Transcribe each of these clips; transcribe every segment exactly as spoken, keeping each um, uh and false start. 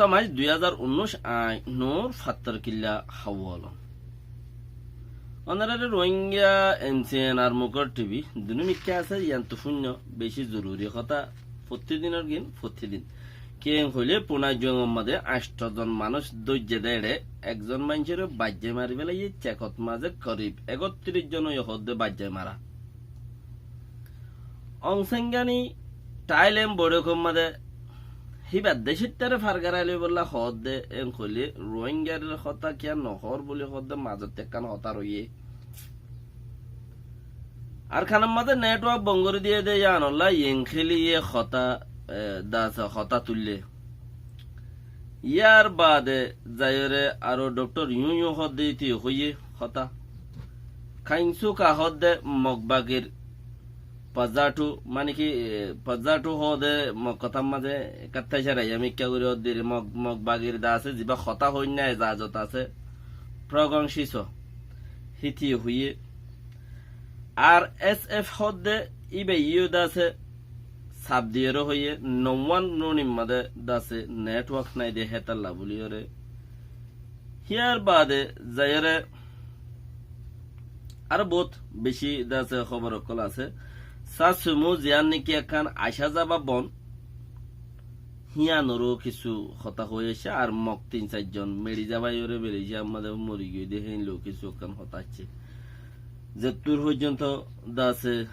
Mac dui házar unnúic, añí Nur Fattorkilla Hawalon. Ónorare Rohingya N C N R Mukor T V dunú mikká asé, yíantu fúinno beci zoruri hotá. Fottí dinor gin, fottí din. Kiyé hoilé Punai Juwongor mazé ancto zon manúic dóijje dé éçe, ekzon maincóre baijjé mari félaiyé, cekot mazé korib ekottiríc zon óiye hoódde baijjé mara. Ong Sengani Thailand boiçókor mazé híbar decóttáre fargarai loibolla hoódde, en hoilé Rohingyar hotá kiyá nohoór buli hoódde mazótte ekkán hotá roiyé. Arkanor mazé network bon gorí diyé dé yíanolla yen khéli yé hotá, e, dase hotá tuillé. Yar baade zaiyóre aró Doctor Yu Yu hoódde íte hoiyé hotá. Kainsuka hoódde Mog bagir Pazatu, mani ki, e, Pazatu hoódde Mog hotár mazé kattá icara yá mikká gorí hoódde re Mog, Mog bagir dase zibá hotá hoóinna ezazot asé. Progon Siso, híte hoiyé. R S F hoódde íba yó dase sab diyóre hoiyé, no one nunimma de dase network nái de hétalla buliyóre. Híyar baade zaiyóre aró bout beci dase hóbor ókkol asé. Sasumu ziyán niki ekkán aicá zaba bon, híyanoró kissú hotá hoói aiccé, ar Mog tin sair zon meçi zabaiyóre Malaysia mazé mori giyói de héinlou kissú ekkán hotá aiccé. Zettur foijjonto dase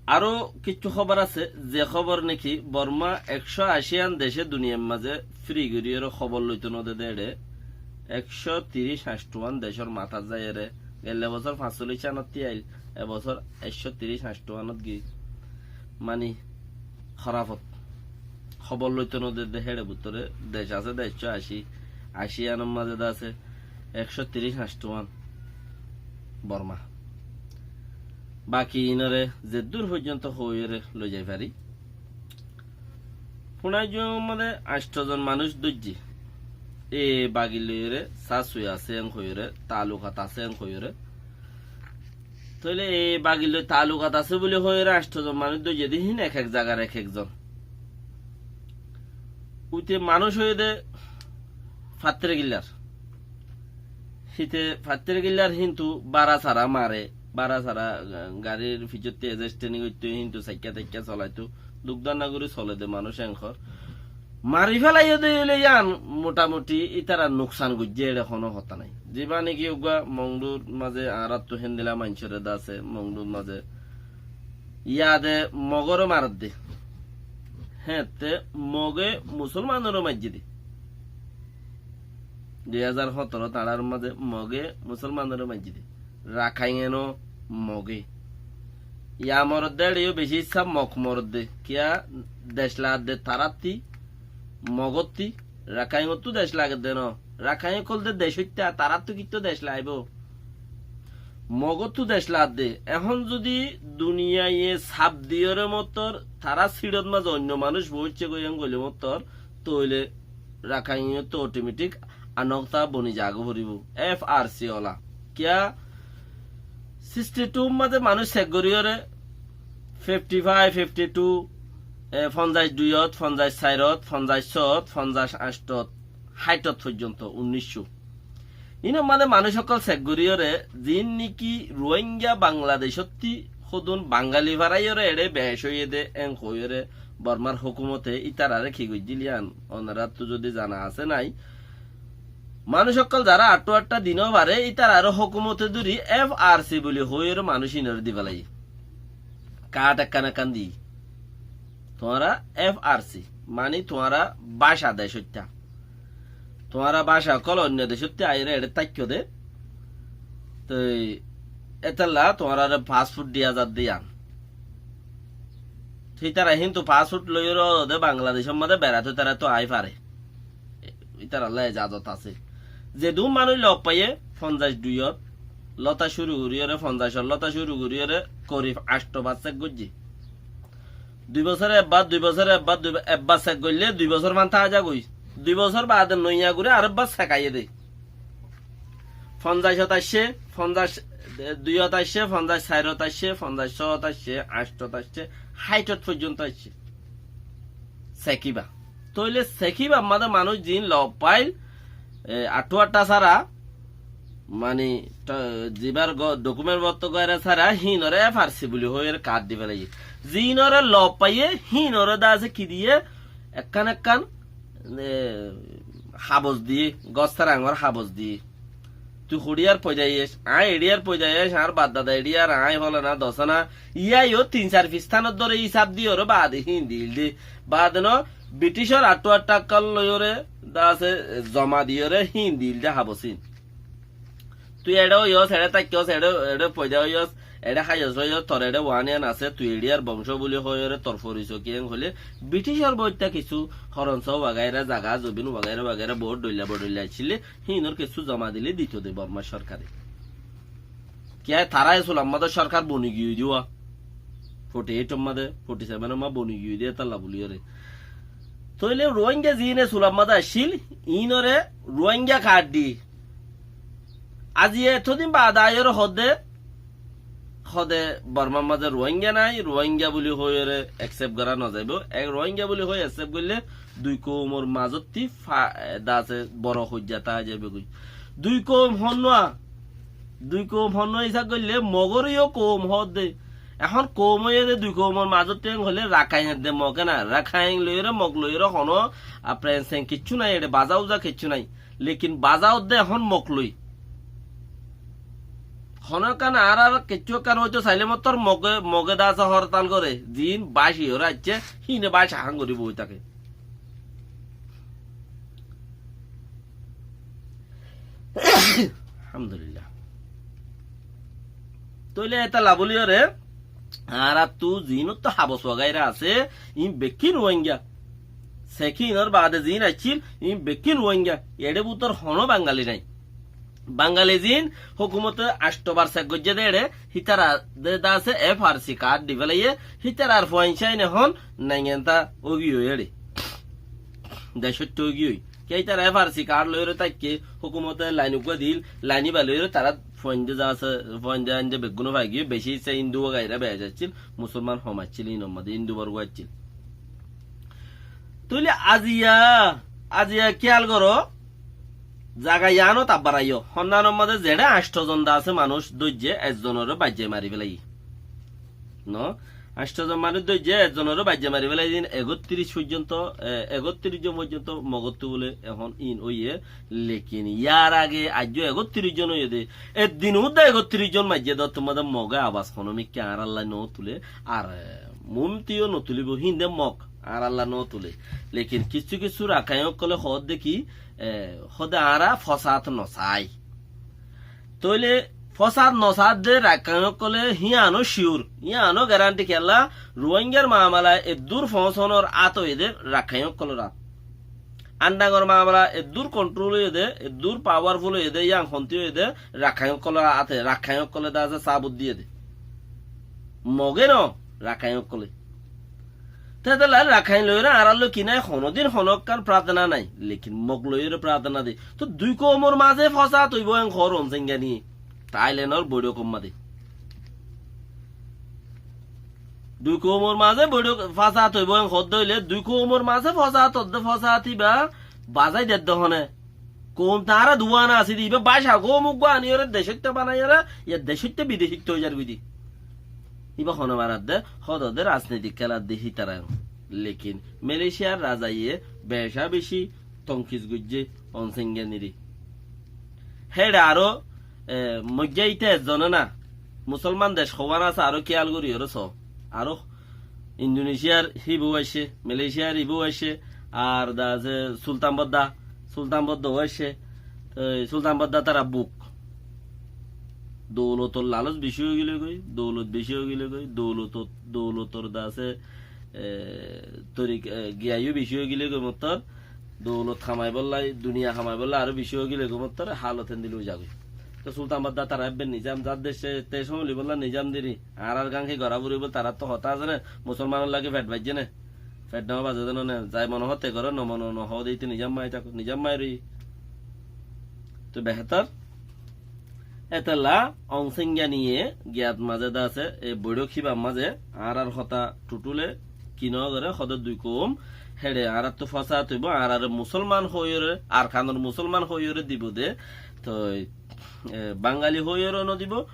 aró kissú hóbor asé, ze hóbor niki Borma ekcó aci án decé duniyar mazé firi goríyóre hóbor loito no de dé éçe, ekcó tiríc ancto án decór matát zaiyóre, gelle bosór fañsollic ánottí ail, e bosór ekcó tiríc ancto ánot giyói. Mani, hórafot. Hóbor loito no de dé héçe bútore dec asé dé ekcó aci, aci ánor mazé dé asé ekcó tiríc ancto án Borma. Baki inóre zeddúr foijjonto hoóiyore loizai fari. Funai Juwongor mazé ancto zon manúic dóijje. E bagi loiyore sasui asé en hoiyore, taalukat asé en hoiyore. Tóile e bagi loi taalukat asé buli hoiyore ancto zon manúic dóijje de hín ek ek zagar ek ek zon. Uite manúic óiye dé fattere gillar. Híte fattere gillar híntu bára sara mare, bára sara, ah, garir ficotte ejes teni goitto, híntu saikka taikka solaito, duk danna gori sole de manúic enkor. Mari félaiyo de óile yían motamuti ítara nuksan goijje, éçe hono hotá nai. Zibá niki uggúa Mongdur mazé añárattu héndilla maincóre dase, Mongdur mazé yade Mogore maredde. Héñtte Moge Musolmanoré maijjé dé. Dui házar hóñtoro tañçar mazé Moge Musolmanoré maijjé dé. Rakhainge no Moge. Ya moredde éçe yó beci issá Mog moredde. Kiyá dec laadde tarátti, Mogotti, Rakhaingottú dec lagedde no. Rakhain ókkol de dec óitta, taráttú kittó dec laibó. Mogottú dec laadde. Ehón zudi duniyaiye sab diyóre mottor, tará siçot mazé oinno manúic boóicce goi en goile mottor, tóile Rakhaingottú otometik anokta boni zagói foribó. F R C ola. Kiyá sixty two mazé manúic sek goríyore, fifty five, fifty two, e, fonzaic duiyot, fonzaic sairot, fonzaic sót, fonzaic anctot, háitot foijjonto, unniccó. Inor mazé manúic ókkol sek goríyore, ziín niki Ruáingga Bangladecótti hodún Bangali faraiyóre eçé bec óiye dé en hoiyóre Bormar hókumote ítararé ki goijjíl yían, onoráttu zudi zana asé nái, manúic ókkol zará aṭṭu aṭṭa di no fare, ítararé hókumote dóri F R C buli hoiyóre manúic ínoré di félaiye. Kaáth ekkán ekkán di. Tuáñra F R C, mani tuáñra báca decóitta. Tuáñra báca ókkol oinno decóitta aiyóre eçé táikko dé. Toi étalla tuáñraré passport diya zadde yían. Toi ítara híntu passport loiyóre de Bangladecór mazé berat ítara to ai fare. Ítarallá ezazot asé. Zedún manúic lok faiyé, fonzaic duiyot lóta cúru goríyore, fonzaicot lóta cúru goríyore, korib ancto bar sek goijjé. Dui bosóre ebbar, dui bosóre ebbar, dui bo-, ebbar sek goillé, dui bosór fán táa zagói. Dui bosór baade noiya gorí arekbar sek aiyé dé. Fonzaicot aiccé, fonzaic, e, duiyot aiccé, fonzaic sairot aiccé, fonzaic sót aiccé, anctot aiccé, háitot foijjonto aiccé. Sek íba. Tóile Seki bamma de manúic ziín lof fail, e, aththú aththá sára, mani, ta-, zibár go-, document bottor goire sára, híinoré F R C buli hoiyóre kaád di félaiye. Ziínoré lof faiyé, híinoré de asé ki diyé, ekkán ekkán, e, habos diyé, gostar añgor habos diyé. Tui hoçiyar foida óiyes, aññí eçiyar foida óiyes, añár bafdada eçiyar, aññí fólana dosana, yíayo tin sair fistánor dóre hísab diyoré baade híin diíl dé. Baade no, Brithícor aththú aththá ókkol loiyóre, de asé, zoma diyoré híin diíl dé habosín. Tui eçé óiyos, eçé táikos, eçé, eçé foida óiyos, eçé háiyos óiyos, tor eçé waníyan asé, tui eçiyar bongcó buli hoiyóre, tor foriso kiyén hoilé, Brithícor boitta kissú horon só wagaira, zaga zobin wagaira wagaira bout dhoilla bodhoilla accíl dé, híinor kessú zoma dile dito de Bormar sorkare. Kiyá tará e sulamma de sorkar boni giyói de wá. Forty eight omma de, forty seven omma boni giyói de étalla buliyóre. Tóile Ruáinga ziín e sulamma de accíl, iínoré Ruáinga kaád di. Aziya etodin baade aiyóre hoódde, hoóde Bormar mazé Ruáinga nái, Ruáinga buli hoiyóre accept gorá nozaibóu. Ek Ruáinga buli hoi accept goillé dui koumor mazótti fa-, e, de asé boro hoijja táa zaibói. Dui koum honnúa, dui koum honnúa hísab goillé Mogóre yó koum hoódde. Ehón koum óiye de dui koumor mazótti en hoilé Rakhain edde Mog e na, Rakhain loiyóre Mog loiyóre honó, a, pren sen kiccú nái, eçé bazá uza kiccú nái. Lekin bazá ódde ehón Mog loi. Honó ekkán añárar kiccú ekkán óito sailé mottor Moge, Moge de asé hortal goré, ziín báci óre aiccé, híine báci hán gorí boi táke. Alhamdulillah. Tóile étalla buliyóre, añárattú ziínottú habos wagaira asé, iín bekkín Ruáinga. Seki inor baade ziín aiccíl, iín bekkín Ruáinga. Eçé bútor honó Bangali nái. Bangali ziín hókumote ancto bar sek goijjé dé eçé, hítara de, de asé F R C kaád di félaiye, hítarar fuain cáin ehón naingenta óigiyoi eçé. Decóitta óigiyoi. Kiyá hítara F R C kaád loiyóre táikke, hókumote lain uggúa diíl, lain íba loiyóre tará fuain de de asé, fuain de ain de beggúne faigiyoi, bicí issá Hindu wagaira beci accíl, Musolman hom accíl, inor mazé Hindu borgúa accíl. Tóile aziya, aziya kiyál goró, zaga yíanot abbar aiyó. Honnánor mazé zeçé ancto zon de asé manúic dóijje, ekzonoré baijjai mari félaiye. No? Ancto zon manúic dóijje, ekzonoré baijjai mari félaiye din ekottiríc foijjonto, e, ekottiríc zon foijjonto Mogottú bóle ehón in óiye. Lekin yar age aijjó ekottiríc zon óiye dé. Eddin uddá ekottiríc zon maijjé dé, ottór mazé Moge abas honó mikká añárallá no tulé. Ar, e, mumtiyó no tulibóu, híinde Mog. Añárallá no tulé. Lekin kissú kissú Rakhain ókkolé hoódde ki, e, hoódde añára fosát nosai. Tóile fosát nosaádde Rakhain ókkolé híanó ciur, híanó geranthi kiyólla Ruáingar mamala eddúr foóñsonor át óiye dé Rakhain ókkolór át. Andangor mamala eddúr kontról óiye dé, eddúr pawárful óiye dé, yían hontí óiye dé Rakhain ókkolór áte, Rakhain ókkolé de asé sábut diyé dé. Mogé no, Rakhain ókkolé. Tétella Rakhain loiyóre añárálloi ki nái, honódin honókkán práthana nái, lekin Mog loiyóre práthana de. Tóu dui koumor mazé fosát óibou en hoór Onsenga niye. Tháilenor boiçók omma de. Dui koumor mazé boiçók fosát óibou en hoódde óile, dui koumor mazé fosát ódde fosát íba bazái dedde hone. Koum tañára duwá na asé de, ibá báca koum uggúa aníyoré decóitta banaiyóre, yá decóitta bidecóitta ói zargói de. Ibá hone maradde, hododde rajnitik kéladde hítara. Lekin Malaysiar razaye becá beci tonkis goijjé Onsenganiré. Héçe aró, e, moijjá íte ezzone na, Musolman dec howán asé aró kiyal goríyoré soó. Aró Indonesiar híbou aiccé, Malaysiar ibou aiccé, ar de asé Sultan Bodda, Sultan Bodda ó aiccé. Toi Sultan Bodda tara buk. Doulotor laloc beci óigilé goi, doulot beci óigilé goi, doulotot, doulotor de asé, e, torik, e, giyai yó beci óigilé goi mottor, doulot hamaibólla, duniya hamaibólla aró beci óigilé goi mottor, halot endilla ói zagói. Toi Sultan Bodda tara ebbe nizam, zar dec te somolibolla nizam diri, añárar gán ki gorá foribó, tarar to hotá asé né, Musolmanor lagi fet baijjé né. Fet no baze de no ne, zai mone hoó te goró, no mone no hoó de, íte nizam mai táko, nizam mai roi. Toi behétor. Étella Ong Sengya niye giyat mazé de asé, e boiçók híbar mazé añárar hotá thuthúle ki no goré, hodé dui koum Héçe añáráttu fosát óibo, añáráre Musólman hoóiyoré, Arkanor Musólman hoóiyoré dibo de, toi, e, Bangali hoóiyoré nodibo,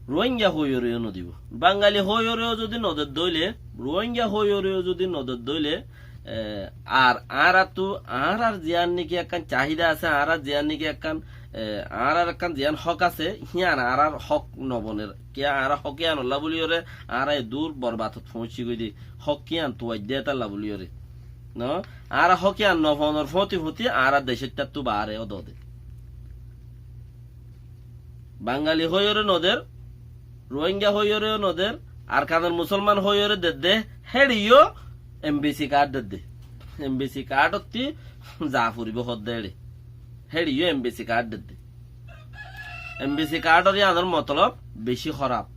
Ruáingga hoóiyoré nodibo. Bangali hoóiyoré zodi nodedde óile, Ruáingga hoóiyoré zodi nodedde óile, e, ar añáráttu, añárár ziyán niki ekkán cahida asé, añárár ziyán niki ekkán, e, añárár ekkán ziyán hók asé, híyan añárár hók noboner. Kiyá añára hók yíanollá bóliyoré, añára eddúr borbatot foóñsi goi de, hók yían tuaidde étalla bóliyoré. No? Añára hók yían nofonor fóti fóti añára decóittáttu baáre ódode. Bangali hoóiyoré noder, Ruáingga hoóiyoré noder, Arkanor Musólman hoóiyoré dedde, héçe yó embesi kaád dedde. Embesi kaádottí za foribó hoódde héçe. Héçe yó embesi kaád dedde. Embesi kaárdor yíanor motolob bicí hóraf.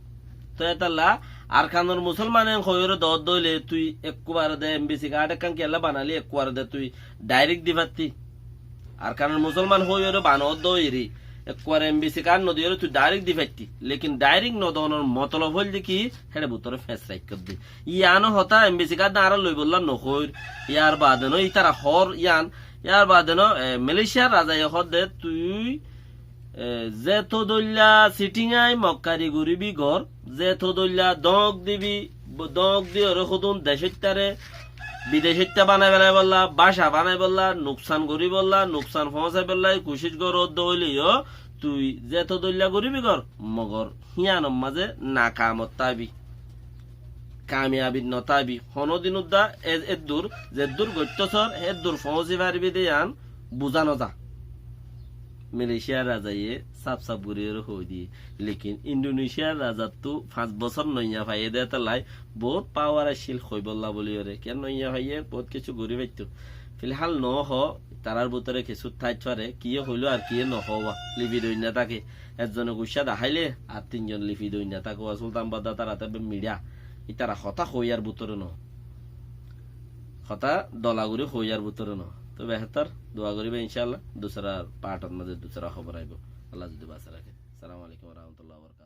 Toi étalla Arkanor Musólmane hoóiyoré doódde óile tui ekkubare de embesi kaád ekkán kiyólla banaili ekkubare de tui dhairék di fatti. Arkanor Musólman hoóiyoré banoódde óiyeri ekkubare embesi kaád nodiyoré tui dhairék di fatti. Lekin dhairék nodoónor motolob óilde ki, héçe bútore fes raikkódde. Yíano hotá embesi kaád de añára loibollá nohoóir. Yárbaade no ítara hoór yían, yárbaade no, e, Malaysiar razaye hoódde tui, e, zeto dóilla siting ai mokkari goríbi gor, zeto dóilla dóñk dibi, bo-, dóñk diyoré hodún decóittaré, bidecóitta banai felaibólla, báca banaibollá, nuksan goríbollá, nuksan foóñsaibollá kucíc goródde óile yó, tui zeto dóilla goríbi gor, mogor híyanor mazé nakamot tábi. Kamiyabit notábi. Honódin uddá e-, eddúr, zeddúr goittósor, eddúr foóñsi faribí de yían buzá nozá. Malaysiar razaye sáf sáf goríyoré hoói diyé. Lekin Indonesia razattú fañs bosór noiya faiyé de étallái boóut pawar accíl hoibólla bóliyoré. Kiyá noiya faiyé, boóut kessú gorí faittó. Filhál nohoó, tarár bútore kessú táit fare, kiyé hoiló ar kiyé nohoó, lifi doinna táke. Ezzone guccá daháile ar tinzon lifi doinna táke, Sultan Badda tara táibe miçá. Ítara hotá hoiyar bútore no. Hotá dola gorí hoiyar bútore no. Toi behétor, dua goríba incálla, dusára partor mazé dusára hóbor aibó. Allah zodi basai raké. Assalamu alaikum wa rahmatullahi wa barakatuhu.